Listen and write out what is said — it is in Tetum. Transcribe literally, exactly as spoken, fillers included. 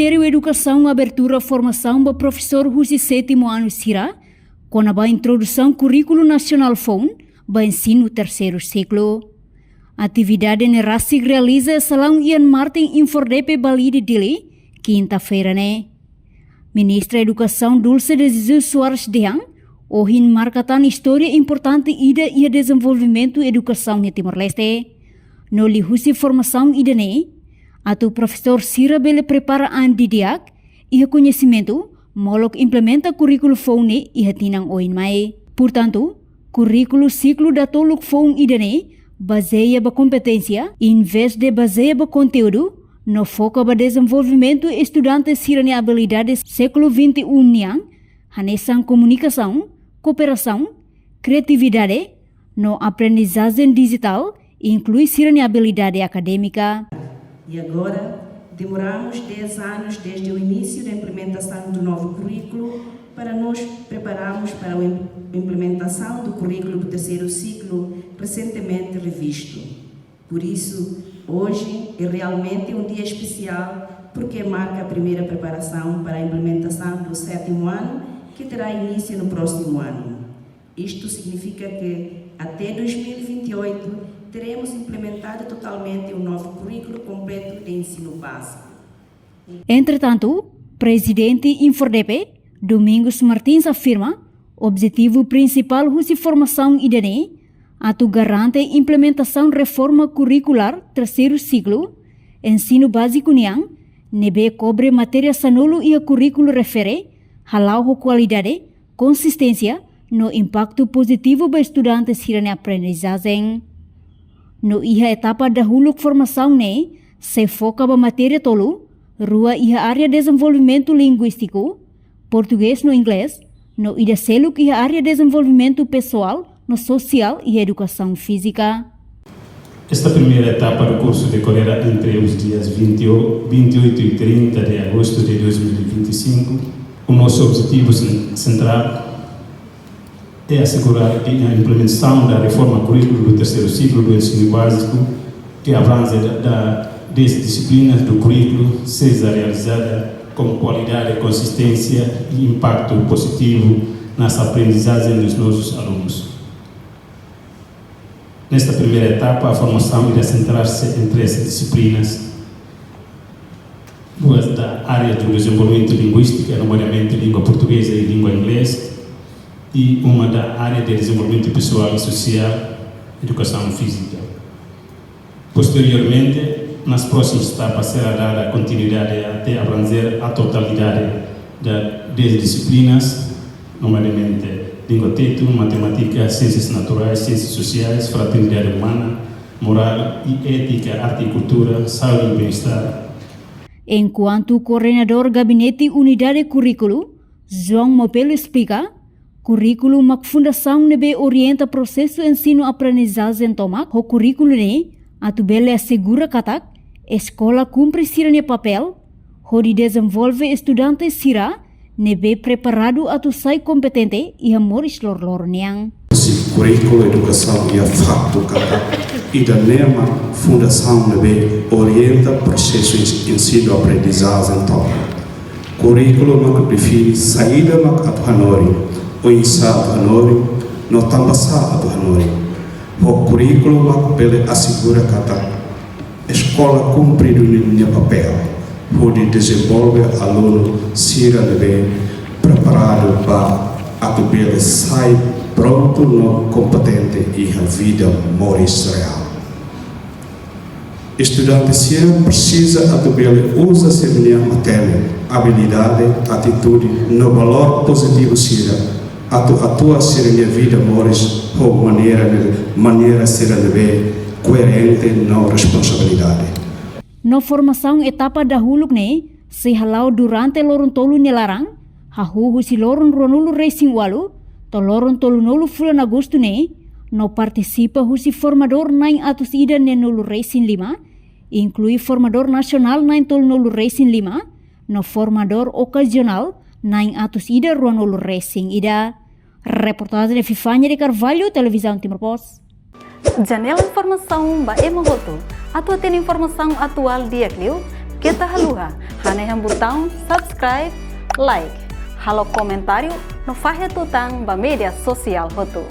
Ministériu Edukasaun abertura formasaun ba profesór husi sétimu anu sira, kona-ba introdusaun kurríkulu nasionál foun ba ensinu terseiru siklu. Atividade ne'e rasik realiza salaun Ian Martin INFORDEPE Balide Dili, kinta-feira ne'e. Ministra Edukasaun Dulce de Jesus Soares dehan, ohin marka tan istória importante ida iha dezenvolvimentu edukasaun iha Timor-Leste. No liuhusi formasaun ida-ne'e, atu profesór sira bele prepara an didi'ak iha koñesimentu, molok implementa kurríkulu foun ne'e iha tinan oin mai. Portantu, kurríkulu siklu datoluk foun ida-ne'e bazeia ba kompeténsia, envezde bazeia ba konteúdu, no foka ba dezenvolvimentu estudante sira-nia abilidade século vinte e um nian, hanesan komunikasaun, kooperasaun, kriatividade, no aprendizajen dijitál, inklui sira-nia abilidade akadémika. E agora, demoramos dez anos desde o início da implementação do novo currículo para nos prepararmos para a im-, implementação do currículo do terceiro ciclo, recentemente revisto. Por isso, hoje é realmente um dia especial, porque marca a primeira preparação para a implementação do sétimo ano, que terá início no próximo ano. Isto significa que, até dois mil e vinte e oito, teremos implementado totalmente o novo currículo completo de ensino básico. Entretantu, Prezidente INFORDEPE, Domingos Martins afirma, objetivu prinsipál husi formasaun ida-ne'e atu garante implementasaun reforma kurrikulár terseiru siklu, ensinu báziku nian, ne'ebé kobre matéria sanulu iha kurríkulu refere, hala'o ho kualidade, konsisténsia, no impaktu pozitivu ba estudante sira-nia aprendizajen. No iha etapa dahuluk formasaun ne'e, sei foka ba matéria tolu, rua iha área dezenvolvimentu linguístiku, portugés no inglés, no ida seluk iha área dezenvolvimentu pesoál no sosiál iha edukasaun fízika. Esta primeira etapa do curso decorrerá entre os dias vinte e oito, vinte e oito e trinta de agosto de dois mil e vinte e cinco. O nosso objetivo cen-, central é assegurar que a implementação da reforma currículo do terceiro ciclo do ensino básico, que abrange da, da, dez disciplinas do currículo, seja realizada com qualidade, consistência e impacto positivo nas aprendizagens dos nossos alunos. Nesta primeira etapa, a formação irá centrar-se em três disciplinas, duas da área do desenvolvimento linguístico, nomeadamente língua portuguesa e língua inglesa, e uma da área de desenvolvimento pessoal e social, educação física. Posteriormente, nas próximas etapas será dada continuidade até abranger a totalidade das dez disciplinas, nomeadamente língua tetu, matemática, ciências naturais, ciências sociais, fraternidade humana, moral e ética, arte e cultura, saúde e bem-estar. Enkuantu koordenadór Gabinete Unidade Kurríkulu, João Mopelo esplika, kurríkulu mak fundasaun ne'ebé orienta prosesu ensinu-aprendizajen tomak, ho kurríkulu ne'e atu bele asegura katak eskola kumpre sira-nia papél hodi dezenvolve estudante sira ne'ebé preparadu atu sai kompetente iha moris loroloron nian. Husi kurríkulu edukasaun iha faktu katak ida-ne'e mak fundasaun ne'ebé orienta prosesu ens-, ensinu-aprendizajen tomak. Kurríkulu mak define saida mak atu hanorin, oinsá atu hanorin, no tanbasá atu hanorin. Ho kurríkulu mak bele asegura katak eskola kumpre ninia papél hodi dezenvolve alunu sira ne'ebé preparadu ba atu bele sai prontu no kompetente iha vida moris reál. Estudante sira presiza atu bele uza sira-nia matenek, abilidade, atitude no valór pozitivu sira atu atua sira-nia vida moris ho maneira, maneira sira ne'ebé koerente no responsabilidade. No formasaun etapa dahuluk ne'e sei hala'o durante loron tolu nia laran, hahú husi loron ruanulu-resin-ualu to'o loron tolunulu fulan Agostu ne'e, no partisipa husi formadór na'in atus ida neenulu-resin-lima, inklui formadór nasionál na'in tolunulu-resin-lima, no formadór okazionál na'in atus ida ruanulu-resin-ida. Reportajen Epifania de Carvalho, Televizaun Timor Post. Janela informasaun ba ema hotu. Atu hatene informasaun atuál di'ak liu, Keta haluha hanehan butaun subscribe, like, halo komentáriu no fahe tutan ba média sosiál hotu.